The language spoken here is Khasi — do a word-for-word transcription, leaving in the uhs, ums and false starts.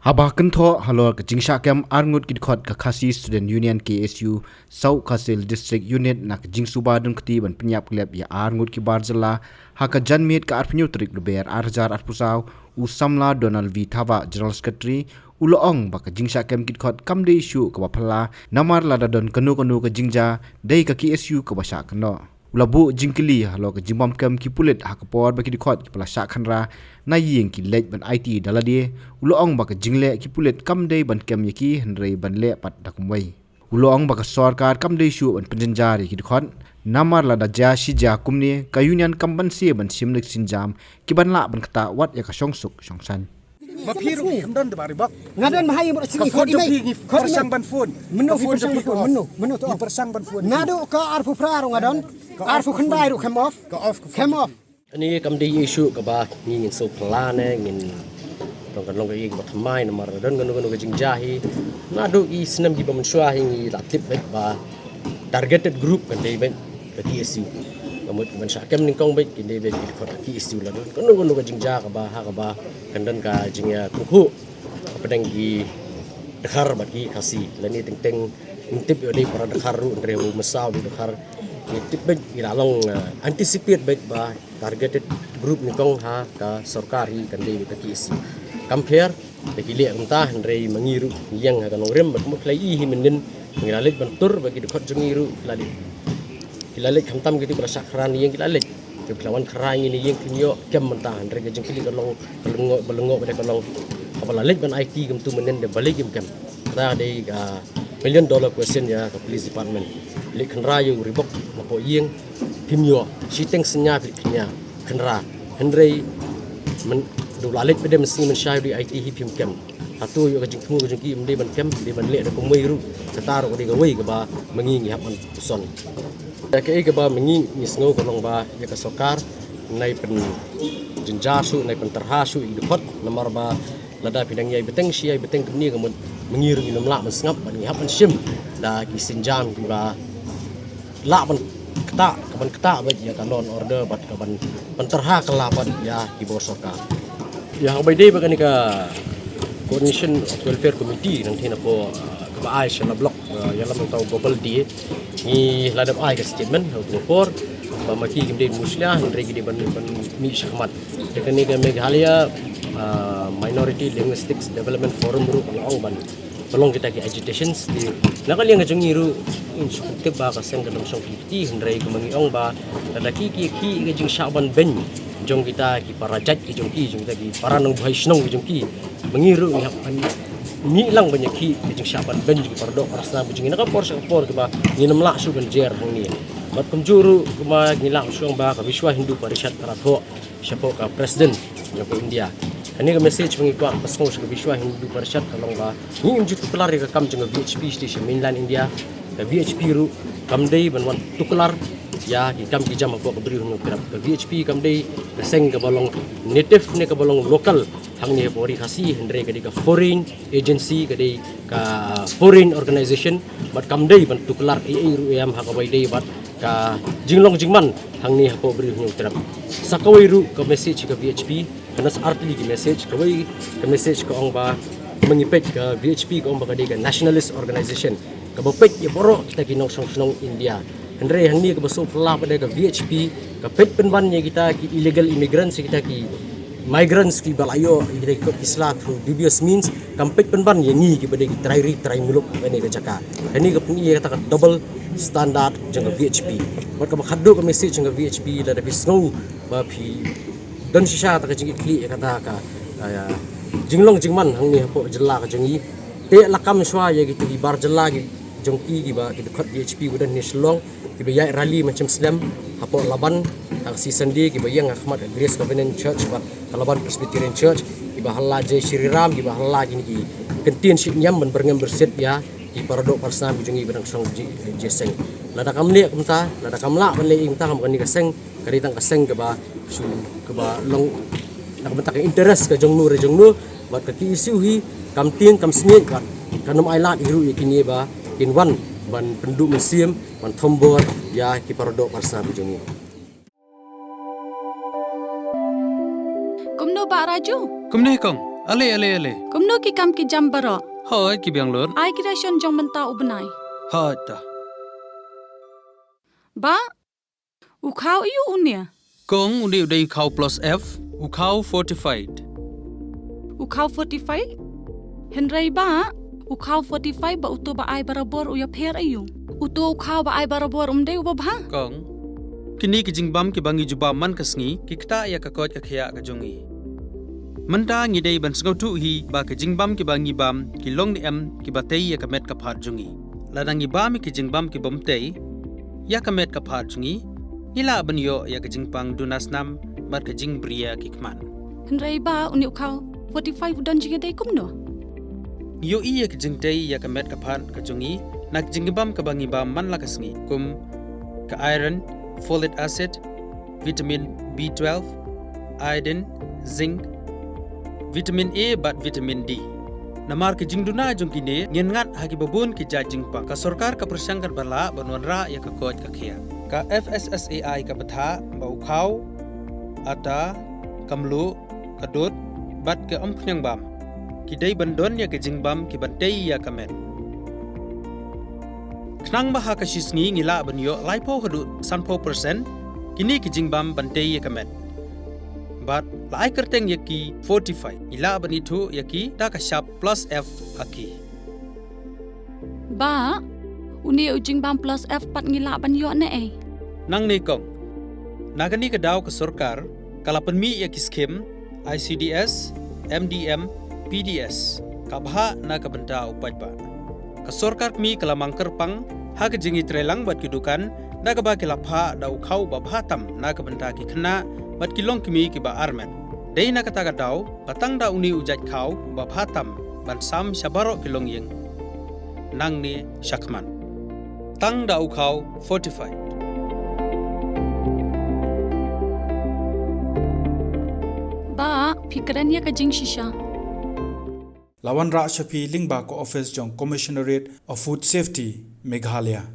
Haba kynthoh halor ka jingshah kem arngut ki dkhot ka Khasi Student Union K S U South Khasi Hills District Unit na ka jingsuba don kti ban pynïap klep ïa arngut ki bar jylla ha ka janmiet ka arphew tarik Lber ar hajar arphew saw, u samla Donald V Thabah, General Secretary, u la ong ba ka jingshah kem ki dkhot kam dei shuh kaba phylla namar lada don kano kano ka jingjia dei ka K S U kaba shah kynnoh. U la buh jingkylli halor ka jingbam kem ki pulit ha ka por ba ki dkhot ki la shah khynra na ïing ki leit ban aiti da lade. U la ong ba ka jingleh ki pulit kam dei ban kem ïa ki hynrei ban leh pat da kumwei. U la ong ba ka sorkar kam dei shuh ban pynjynjar ïa ki dkhot namar lada jia shi jia kumne ka union kam banse ban shim lek shinjam ki ban lah ban ktah wat ïa ka shongsuk shongsaiñ. Ma phi ruh kham don da bari bok. Nga don ma hai mo. Ka sini phone khot jong email. Phi ngi khot pyrshang email ban phone. Menu ka phone jong phi off. Menu, menu to. Pyrshang ban phone. Naduh ka arphew phra ruh nga don. Arphew khyndai ruh kham off. Ka off, ka phone. Kham off. Ani kam dei issue kaba ngi ngin sngewphylla ne ngin tong kan long ka issue kaba thymmai namar don kano kano ka jingjia hi. Naduh ki snem kiba mynshuwa hi ngi la tip beit ba targeted group kan dei beit ka K S U. Ka mut ban shah kem nyngkong beit kan dei beit ki dkhot ka K S U la don kano kano ka jingjia kaba ha kaba kan don ka jingïatyngkhuh hapdeng ki Dkhar bad ki Khasi. Lane teng teng ngin tip ïa u dei para Dkhar ruh hynrei u masa u dei Dkhar. Ngi tip beit ngi la long anticipate beit ba targeted group nyngkong ha ka sorkar hi kan dei beit ka K S U. Kam pher da ki leh kumta hynrei ma ngi ruh ngi ïeng ha ka nongrim bad kumba phi la i hi mynnin ngi la leit ban tur ba ki dkhot jong ngi ruh ki la leit. Ki la leit khamtam kito ba la shah khynra na ïing ki la leit. Ki la wan khynra ïa ngi na ïing phim ïoh kem mynta hynrei ka jingkylli ka long ka lyngngoh ba lyngngoh ba dei ka long. Haba la leit ban aiti kumtu mynnin da balei kim kem. Kata dei ka million dollar question ïa ka police department. Leit khynra ïa u ribok napoh ïing phim ïoh shiteng synñia phi leit khynñia khynra hynrei myn da u la leit ba dei mynsngi mynshai u dei aiti hi phim kem. Hato ïoh ka jingthmu ka jong ki ym dei ban kem, ym dei ban leh da kumwei ruh. Kata ruh ka dei kawei kaba ma ngi ngi hap ban puson. Ïa kaei kaba ma ngi ngi sngew ka long ba ïa ka sorkar nai pynjynjar shuh, nai pyntyrha shuh ïa ki dkhot namar ba lada phi dang ïai bteng shi ïai bteng kumne ka mut ma ngi ruh ngim lah ban sngap bad ngi hap ban shim da ki sienjam kiba lah ban ktah, ka ban ktah bad ïa ka law and order bad ka ban pyntyrha kylla bad ïa ki bor sorkar. Ïa haba ïadei bad kane ka Coordination of Welfare Committee nangta napoh, uh, kaba ai sha la block, uh, ïalam nangta u Gobal D A, ngi la dep ai ka statement ha u por ba ma ki kim dei mushlia hynrei ki dei ban ban mih shakhmat. Te kane ka Meghalaya, uh, Minority Linguistics Development Forum ruh ka la ong ban ba long kita ki agitations. Te na ka liang ka jong ngi ruh ngi shu tip ba ka seng ka dang shong kti kti hynrei kumba ngi ong ba lada ki ki ki ka jingshah ban beiñ jong kita ki para jait ki jong ki jong kita ki para nongbhai shnong ki jong ki ma ngi ruh ngi hap ban mih lang ban ïa ki ka jingshah ban beiñ jong ki para doh para snam ki jong ngi na ka por sha ka por kiba ngin ym lah shuh ban jer hangne. Bad kumjuh ruh kumba ngi lah shuh ba ka Vishwa Hindu Parishad ka la thoh shapoh ka president jong ka India. Kane ka message ba ngi kwah ban sngewthuh sha ka Vishwa Hindu Parishad ka long ba ngim ju tuklar ïa ka kam jong ka V H P sha mainland India. Ka V H P ruh kam dei ban wan tuklar ïa ki kam ki jam hapoh ka Bri u Hynñiewtrep. Ka V H P kam dei ka seng kaba long native ne kaba long local hangne hapoh ri Khasi hynrei ka dei ka foreign agency, ka dei ka foreign organization bad kam dei ban tuklar ei ei ruh em ha kaba ïadei bad ka jinglong jingman hangne hapoh Bri u Hynñiewtrep. Sa kawei ruh ka message ka V H P, ka na sa artylli ki message, kawei ka message ka ong ba ma ngi peit ka V H P ka ong ba ka dei ka nationalist organization kaba peit ïa baroh kita ki nongshong shnong India. Hynrei hangne kaba sngewphylla pat ka V H P ka peit pynban ïa kita ki illegal immigrants, ïa kita ki migrants kiba la ïoh ïa kita ki kot ki sla through dubious means. Kam peit pynban ïa ngi kiba dei ki trai ri trai muluk kane ka jaka. Kane ka pyni ïa kata ka double standard jong ka V H P. Bad kaba khatduh ka message jong ka V H P lada phi sngew ba phi don shisha kata ka jingkitkhlieh ïa kata ka, ah, ïa, jinglong jingman hangne hapoh jylla ka jong ngi. Te la kam shuwa ïa kita ki bar jylla ki jong ki kiba ki dkhot V H P ba don hangne Shillong. Kiba ïaid rally mynshem slem hapoh Laban ha ka sngi Sunday, kiba ïeng ha khmat ka Grace Covenant Church bad ka Laban Presbyterian Church, kiba halla Jai Shri Ram, kiba halla kine ki kyntien shitñiam ban byrngem byrsiet ïa ki paradoh parasnam ki jong ngi ba dang shong jingïaseng. Lada kam leh kumta, lada kam lah ban leh kumta, kam kane ka seng ka dei tang ka seng kaba shu kaba long na ka bynta ka interest ka jong no re jong no. Bad ka K S U hi kam tieng kam smiej bad kan ym ailad hi ruh ïa kine ba kin wan ban pynduh mynsiem ban thombor ïa ki paradoh parasnam ki jong ngi. Kumno Bah Raju? Kumno hi kong? Ale, ale, ale. Kumno ki kam ki jam baroh? Hooid, ki biang lut. Ai ki ration jong mynta u bnai. Hooid ta. Bah, u khaw aiu une? Kong, une u dei u khaw plus F, u khaw fortified. U khaw fortified? Hynrei bah, u khaw fortified ba uto ba ai barabor u ïapher aiu? Uto u khaw ba ai barabor um dei uba bha? Kong, kine ki jingbam kiba ngi ju bam man ka sngi, ki ktah ïa ka koit ka khiah ka jong ngi. Mynta ngi dei ban sngewthuh hi ba ki jingbam kiba ngi bam, ki long ne em kiba tei ïa ka met ka phad jong ngi. Lada ngi bam ïa ki jingbam kibym tei ïa ka met ka phad jong ngi, ngi lah ban ïoh ïa ka jingpang duna snam bad ka jingbriew ki khmat. Hynrei bah, une u khaw fortified u don jingïadei kumno? Ngi ïohi ïa ka jingtei ïa ka met ka phad ka jong ngi na ka jingbam kaba ngi bam man la ka sngi, kum ka iron, folic acid, vitamin B twelve, iodine, zinc, vitamin A bad vitamin D. Namar ka jingduna jong kine, ngin ngat ha kiba bun ki jait jingpang. Ka sorkar ka pyrshang katba lah ban wanrah ïa ka koit ka khiah. Ka F S S A I ka bthah ba u khaw, ata, ka mluh, ka dud bad ka umphniang bam ki dei ban don ïa ka jingbam kiban tei ïa ka met. Khnang ba ha ka shi sngi ngi lah ban ïoh laiphew haduh sanphew percent kine ki jingbam ban tei ïa ka met. Bad la ai kyrteng ïa ki fortified, ngi lah ban ithuh ïa ki da ka shap plus F ha ki. Bah, une u jingbam plus F pat ngi lah ban ïoh ne ei? Nangne kong, na kane ka daw ka sorkar ka la pynmih ïa ki skhim I C D S, M D M, P D S, ka bhah na ka bynta u paidbah. Ka sorkar kmie ka la mang kyrpang ha ka jingïatreilang bad ki dukan, da kaba ki la phah da u khaw ba bha tam na ka bynta ki khynnah bad ki longkmie kiba armet. Dei na kata ka daw ba tang da une u jait khaw uba bha tam ban sam sha baroh ki longïing nangne shakhmat. Tang da u khaw fortified. Bah, phi kren ïa ka jingshisha. La wanrah sha phi lyngba ka office jong Commissionerate of Food Safety, Meghalaya.